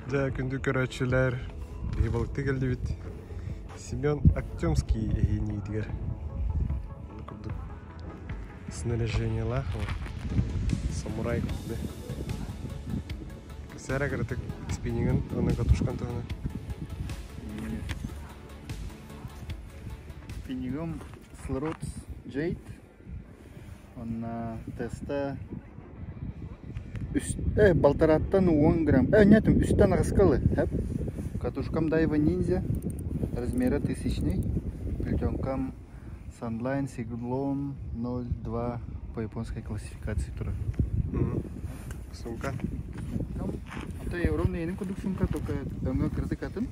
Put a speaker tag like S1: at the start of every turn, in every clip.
S1: Дьэ, күндү көрөөччүлэр, биһи балыкты кэллибит. Семен Актемский эһииниитигэр. Ол курдук снаряжениелаах самурай курдук. Кэсээрэ кыратык спиннингын уонна катушкан туһунан.
S2: Спиннингым Слротс Jade Уонна теста үс, балтараттан 10 грамм. Нет, үстэн аҕыска ылы. Катушкам Daiwa Ninja, размера тысячный. Плетенкам Sunline Siglon 0,2 по японской классификации турар.
S1: Сумка?
S2: Это ровно енин курдук сумка, только өҥө кырдык атын.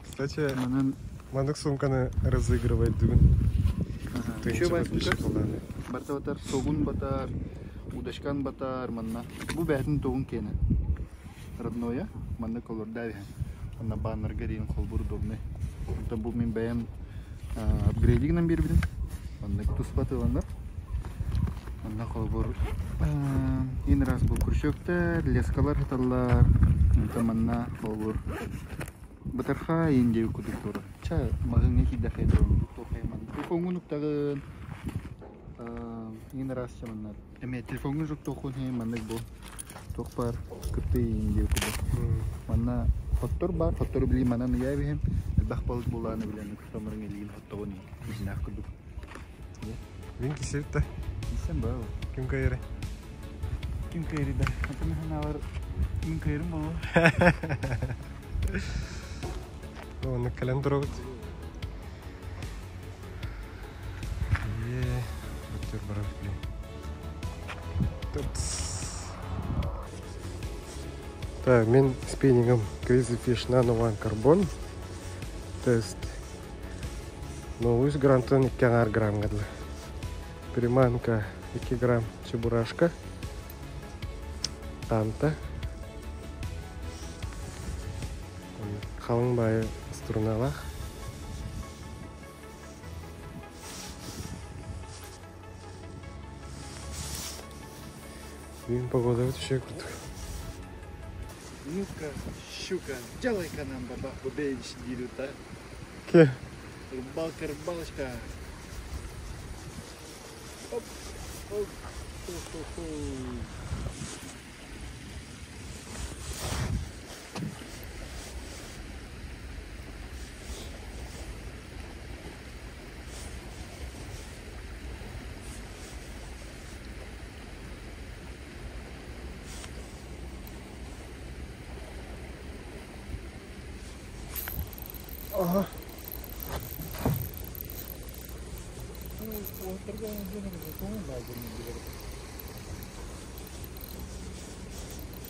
S1: Кстати, манан Маннык суумканы разыгрывать бүгүн.
S2: Еще Барта батар, согун батар, удачкан батар, манна. Бу бээтин тугун киэнэ. Родное, манна колорда биһэн. Онна баннерга диэн холбур удобный. Онтон бу мин бэйэм апгрейдигынан биэрбитим. Маннык туспа тыланар. Онно холбур ин раз бу крючоктар, лескалар хаталлар. Онтон манна холбур Бытархай индиэ курдук турар. Ча маҕаҥҥа киирдэххэ туоххайын манна. Телефоҥҥун уктаҕын, иҥин араас ча манна. Эмиэ телефоҥҥун уктуоххун иһин маннык бу туох баар кыптый индиэ курдук. Манна хоттор баар, хоттору билигин манан ыйаа биһим. Элбэх балык булааны билэн уксамырыҥ илиин хоттоҕун иһинээх курдук.
S1: Мин кисиртэ.
S2: Кисен баа.
S1: Ким кайыры?
S2: Ким кайыры да. Атын ханаалар мин кайырым болу.
S1: Онно кэлэн турабыт. Е, өттөр барабыт блин. Так, мин спиннингом Crazy Fish Nano One Carbon. Тест. Новый граммтан 2 граммга дылы. Приманка 2 грамм чебурашка. Танта. Халыҥ баайы струналаах. Бүгүн погодабыт үчүгэй курдук.
S2: Ну-ка, щука, делай-ка нам бабах бубенч диир да.
S1: Ке?
S2: Рыбалка, рыбалочка. Оп, оп, хо-хо-хо.
S1: Ага.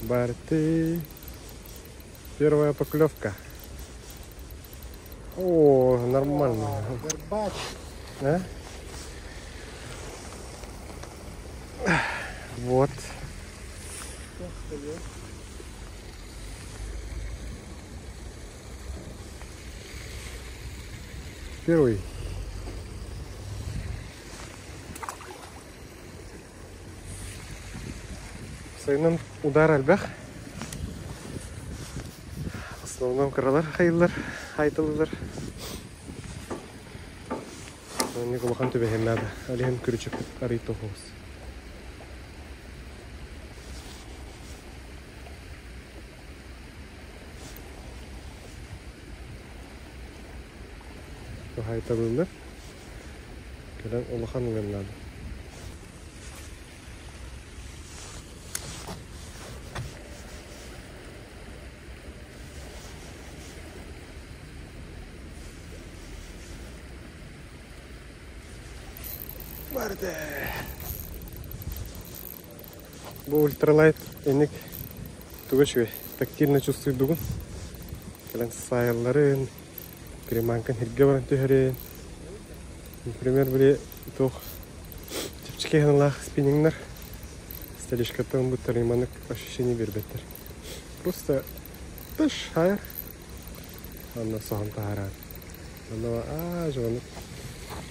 S1: Барты. Первая поклевка. О, нормально.
S2: Горбач.
S1: А? Вот. Первый. Сайынын удар элбэх. Основном кыралар хайыллар, айтылылар. Маннык улахан түбэһиэн наада. Ол иһин күрүчүкпүт арый тоһуус. Туһаайталыыллар. Кэлэн улахан ылыан наада. Барды. Бу ультралайт эник туга үчүгэй тактильно чувствуйдугун. Кэлэн саайалларын, приманкан сиргэ баран түһэрин. Например, били туох чэпчэки ханалаах спиннингнар столешкаттан буттар маннык ощущение биэрбэттэр. Просто тыш хайар Анна соһон таһааран. Оно аа дьону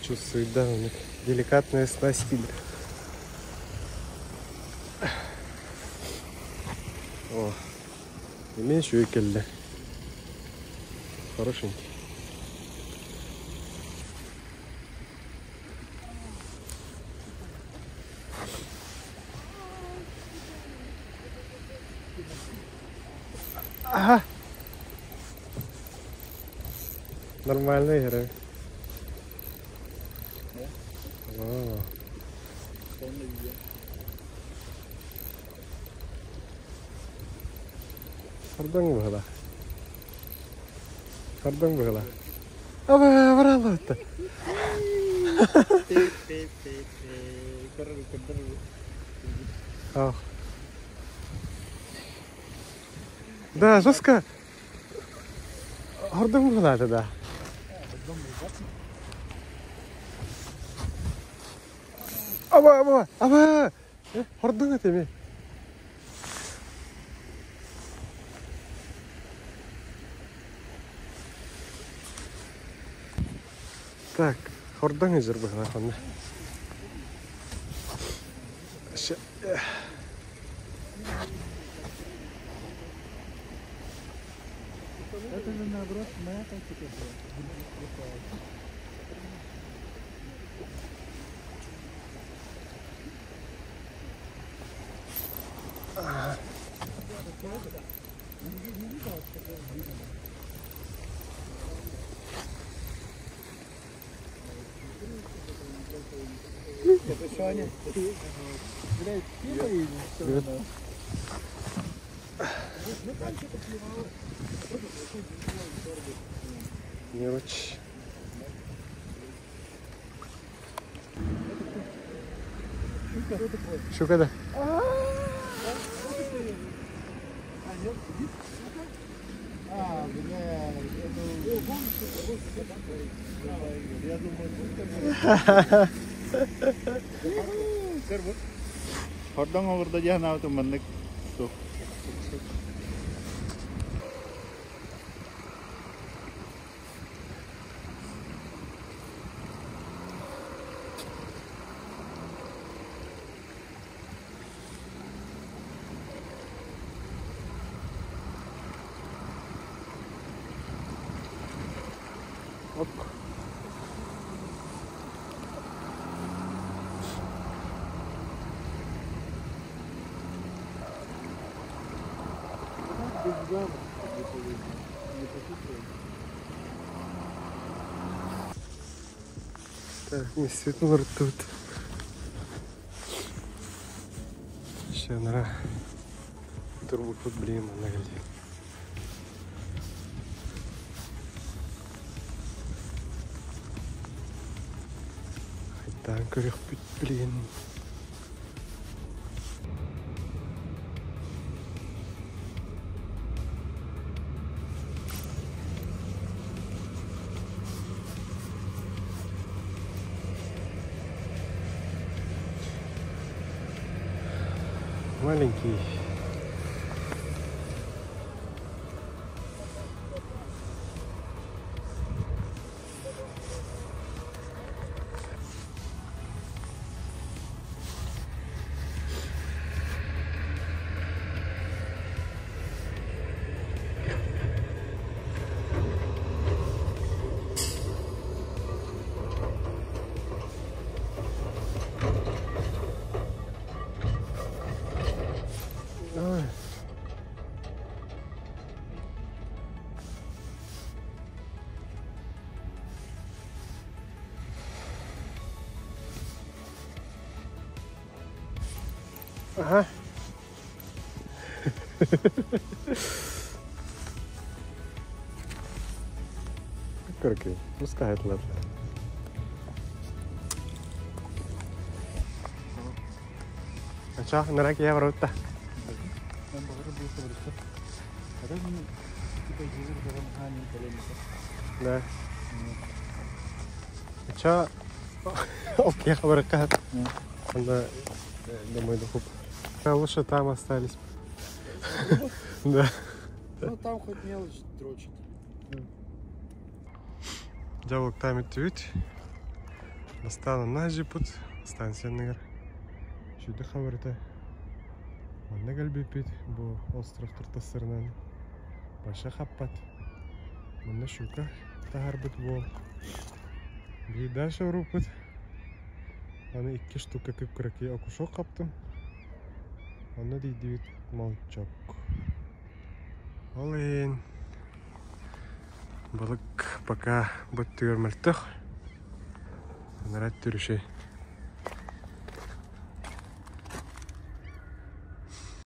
S1: чувствует да, у них деликатная снасть О. Эмиэ үчүгэй кэллэ. Хорошенький. Ага. Нормально играю. О. Сардаҥ быһыла. Сардаҥ быһыла. Аба, бараллыбытта. Ах. Да, жестко. Хордоҥ быһылаата да. Аба, аба, аба! Хордоҥ этими. Так, хордоҥ изер быһылаах онно.
S2: Это же наоборот моя тактика была.
S1: Мелочь. Щука, да.
S2: А, бля, я думаю, Хордоҥ олордо диэн аабытым маннык суох.
S1: Оп. Так, действительно тут. Еще нора. Турбукут, блин, на гляди. Хайдаан көрүөхпүт, блин. Маленький. Ой. Ага. Көркей, пускай ладно. Ача, нырак я барытта. Да. Ача, окей, хабарка. Онда домой дохуп. А лучше там остались. Да.
S2: Ну там хоть мелочь дрочит.
S1: Дьявол там түт. Бастаан нажипут станциянныгар. Чүдэ хабарыта. Манна кэлбиппит бу остров тартасырынан. Вообще хаппат. Манна щука таһаарбыт буол. Биир дальше урууппут. Аны икки штука кып-кыракый окушок хаптым. Онно тиийдибит молчок. Ол иһин балык пока быттыгар мөлтөх. Анараа түрүшэ.